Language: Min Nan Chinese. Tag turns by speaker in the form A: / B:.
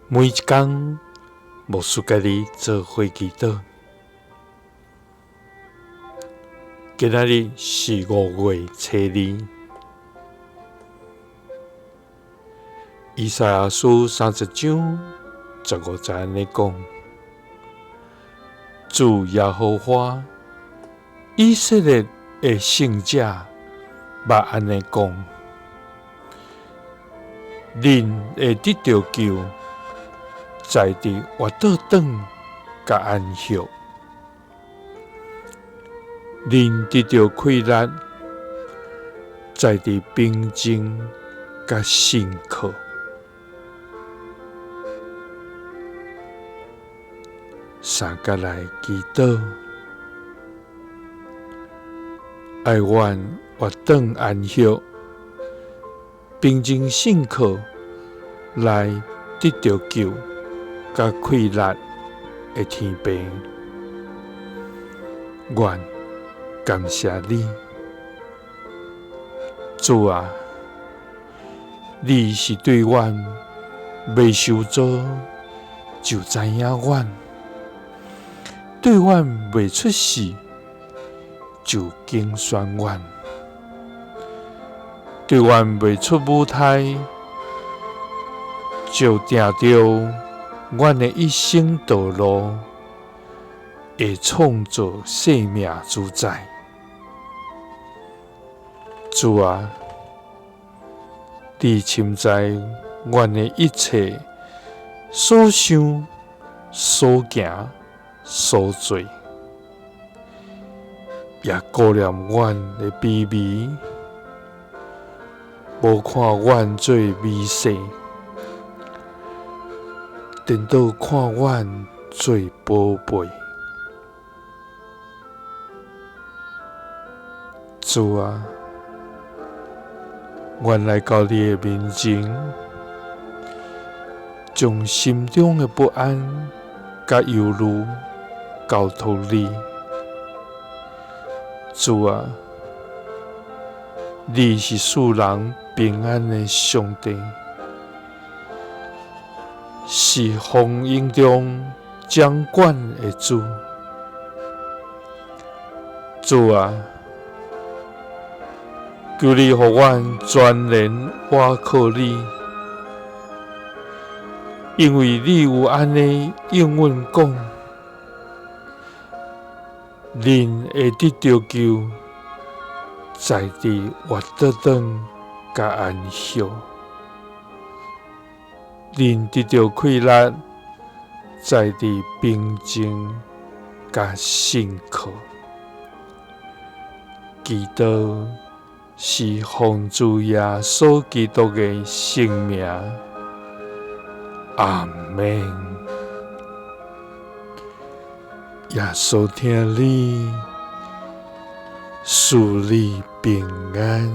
A: 每一工，牧師佮你做伙祈禱。今仔日是5月初2，以賽亞書30章15節按呢講：主耶和華以色列的聖者捌按呢講：恁會得著救，在佇活倒轉佮安息；恁得著快樂，在佇平靜佮信靠。三佮來祈禱，愛阮活轉安息，平靜信靠，來得著救佮快樂的天父，阮感謝你，主啊，你是對阮未受造就知影阮，對阮未出世就揀選阮，對阮未出母胎就定著阮的一生道路，會創造生命主宰。主啊，你深知阮的一切所想、所行、所做，也顧念阮的卑微，無看阮做微細，顛倒看阮做寶貝。主啊，阮來到你的面前，將心中的不安佮憂慮交託你。主啊，你是賜人平安的上帝，是風湧中掌管的主。主啊，求你予阮全然倚靠你，因為你有按呢應允講，恁會得著救，在佇活倒轉佮安息；恁得著快樂，在佇平靜佮信靠。祈禱是奉主耶穌基督的聖名，阿們。耶穌疼你，賜你平安。